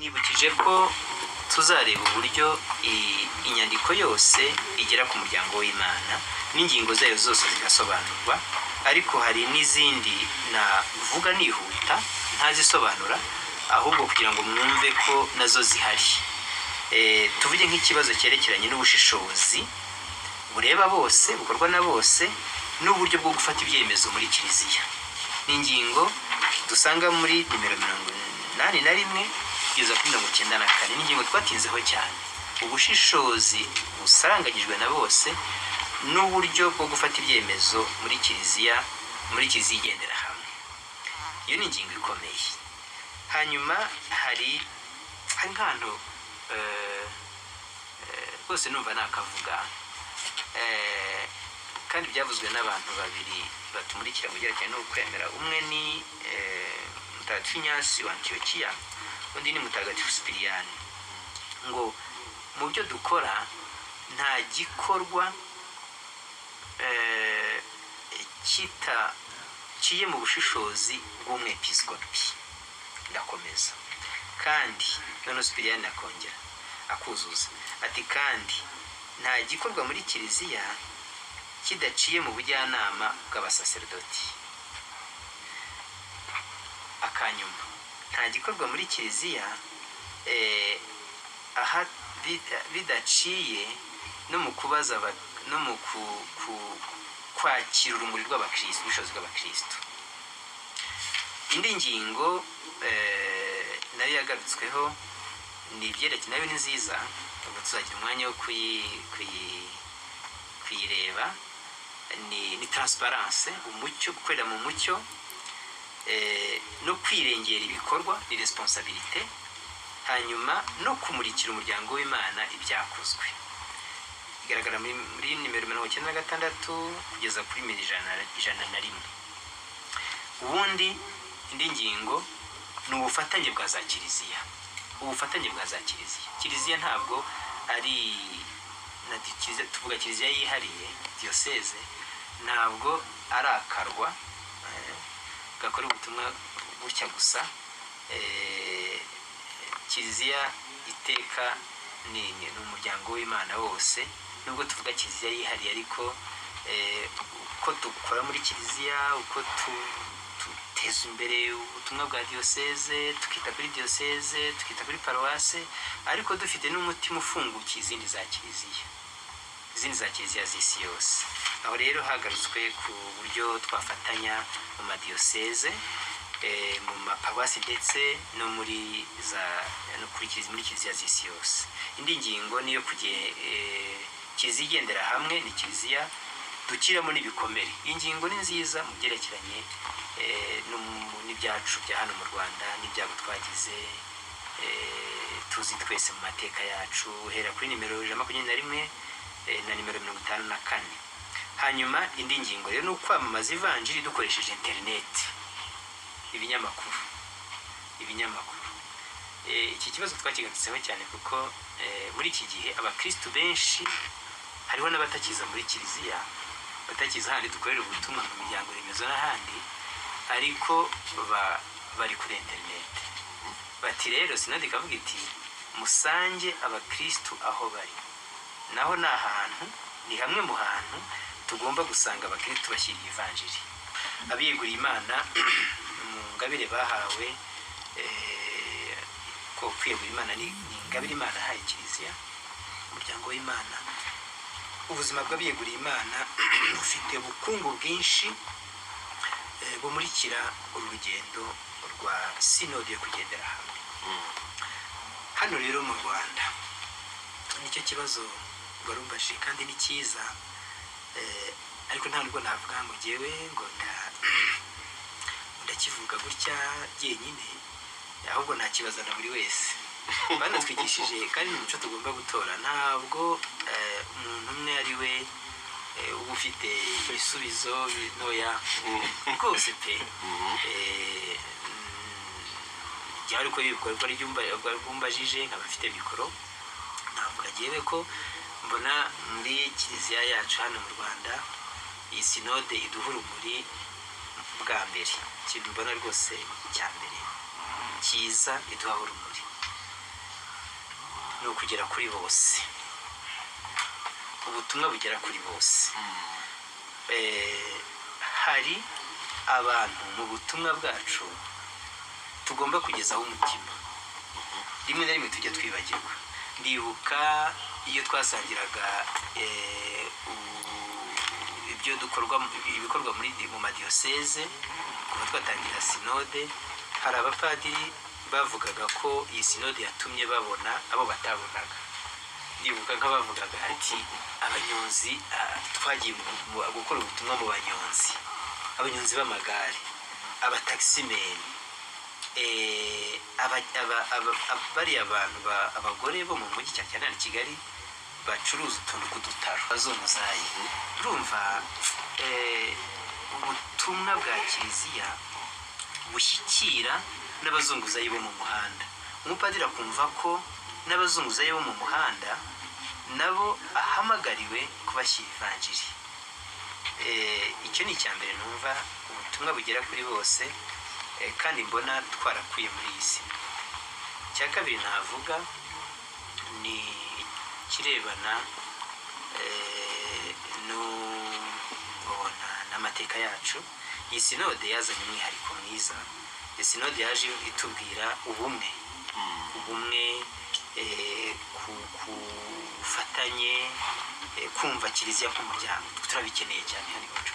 Nibukije ko tuzareba uburyo inyandiko yose igera ku muryango w'Imana n'ingingo zayo zose zigasobanurwa, ariko hari n'izindi navuga nihuta ntazisobanura, ahubwo kugira ngo mwumve ko nazo zihari. Tuvuge nk'ikibazo cyerekeranye n'ubushishozi bureba bose, bukorwa na bose, n'uburyo bwo gufata ibyemezo muri kiliziya. Ni ingingo dusanga muri nimero 81 kugeza kuri 94. Ni ingingo twatinzeho cyane, ubushishozi busaranganyijwe na bose n'uburyo bwo gufata ibyemezo muri kiliziya, muri kiliziya igendera hamwe. Iyo ni ingingo ikomeye. Hanyuma hari nk'ahantu rwose numva nakavuga, kandi byavuzwe n'abantu babiri batumurikira mu byerekeranye n'ukwemera. Umwe ni Mutagatifu Inyasi wa Antiyokiya, undi ni Mutagatifu Sipiriyani, ngo mu byo dukora nta gikorwa kitaciye mu bushishozi bw'umwepiskopi. Ndakomeza. Kandi noneho Sipiriyani akongera akuzuza ati: "Kandi nta gikorwa muri kiliziya kidaciye mu bujyanama bw'abasaserdoti." Akanyuma, nta gikorwa muri kiliziya aha bidaciye no mu kubaza no mu kwakira urumuri rw'abakristo, ubushobozi bw'abakristo. Indi ngingo nayo yagarutsweho ni ibyerekeye, nayo ni nziza, ubwo tuzagira umwanya wo kuyireba, ni transparence, umucyo, gukorera mu mucyo, no kwirengera ibikorwa, ni responsabilité, hanyuma no kumurikira umuryango w'Imana ibyakozwe. Igaragara muri nimero 96 kugeza kuri nimero 101. Ubundi indi ngingo ni ubufatanye bwa za kiliziya, ubufatanye bwa za kiliziya. Kiliziya ntabwo ari na kiliziya, tuvuga kiliziya yihariye, diyoseze, ntabwo ari akarwa gakora ubutumwa gutya gusa. Kiliziya iteka ni umuryango w'Imana wose, nubwo tuvuga kiliziya yihariye, ariko uko dukora muri kiliziya, uko duteza imbere ubutumwa bwa diyoseze, tukita kuri diyoseze, tukita kuri paruwase, ariko dufite n'umutima ufungukiye izindi za kiliziya, izindi za kiliziya z'isi yose. Aho rero hagarutswe ku buryo twafatanya mu madiyoseze, mu maparuwasi, ndetse no muri za no kuri kiliziya, muri kiliziya z'isi yose. Indi ngingo niyo kiliziya igendera hamwe, ni kiliziya dukiramo n'ibikomere. Iyi ngingo ni nziza mu byerekeranye n'ibyacu bya hano mu Rwanda n'ibyago twagize, tuzi twese mu mateka yacu, uhera kuri nimero 121 na nimero 54. Hanyuma indi ngingo rero ni ukwamamaza ivanjiri dukoresheje interineti, ibinyamakuru. Iki kibazo twakigarutseho cyane kuko muri iki gihe abakristu benshi, hariho n'abatakiza muri kiliziya, batakiza ahandi dukorera ubutumwa mu miryango remezo n'ahandi, ariko bari kuri interineti. Bati rero sinodi ikavuga iti: "Musange abakristu aho bari." Naho ni ahantu, ni hamwe mu hantu tugomba gusanga abakristu bashyiriye ivanjiri. Abiyeguriye Imana mu ngabire bahawe, ko kwiyegurira Imana ni ingabire Imana yahaye kiliziya, umuryango w'Imana. Ubuzima bw'abiyeguriye Imana bufite ubukungu bwinshi bumurikira uru rugendo rwa sinodi yo kugendera hamwe. Hano rero mu Rwanda nicyo kibazo warumbajije, kandi ni cyiza, ariko nta nubwo navuga ngo ngewe ngo ndakivuga gutya jyenyine, ahubwo nakibaza na buri wese. Banatwigishije kandi ni umuco tugomba gutora. Ntabwo umuntu umwe ari we uba ufite ibisubizo ntoya rwose pe. Jya ariko ibikorwa ry'umbajije nkaba mfite mikoro, navuga ngewe ko mbona muri kiliziya yacu hano mu Rwanda iyi sinode iduha urumuri bwa mbere. Ikintu mbona rwose cya mbere cyiza iduha urumuri ni ukugera kuri bose, ubutumwa bugera kuri bose. Hari abantu mu butumwa bwacu tugomba kugezaho umutima, rimwe na rimwe tujya twibagirwa. Ndibuka iyo twasangiraga ibyo dukorwa, ibikorwa mu madiyoseze kuva twatangira sinode, hari abapadiri bavugaga ko iyi sinode yatumye babona abo batabonaga. Ndibuka nk'abavugaga ati: "Abanyonzi, twagiye gukora ubutumwa mu banyonzi, abanyonzi b'amagare, abatakisimeni, bariya bantu abagore bo mu mujyi, cyane cyane hano i Kigali, bacuruza utuntu ku dutaro, abazunguzayi." Urumva, ubutumwa bwa Kiliziya bushyikira n'abazunguzayi bo mu muhanda. Umupadiri akumva ko n'abazunguzayi bo mu muhanda nabo ahamagariwe kubashyira ivanjiri. Icyo ni icya mbere numva, ubutumwa bugera kuri bose, kandi mbona twarakuye muri iyi si. Icya kabiri navuga ni ikirebana n'amateka yacu. Iyi sinode yazanye umwihariko mwiza. Iyi sinode yaje itubwira ubumwe, ubumwe, ku bufatanye, kumva Kiliziya nk'umuryango. Turabikeneye cyane hano iwacu.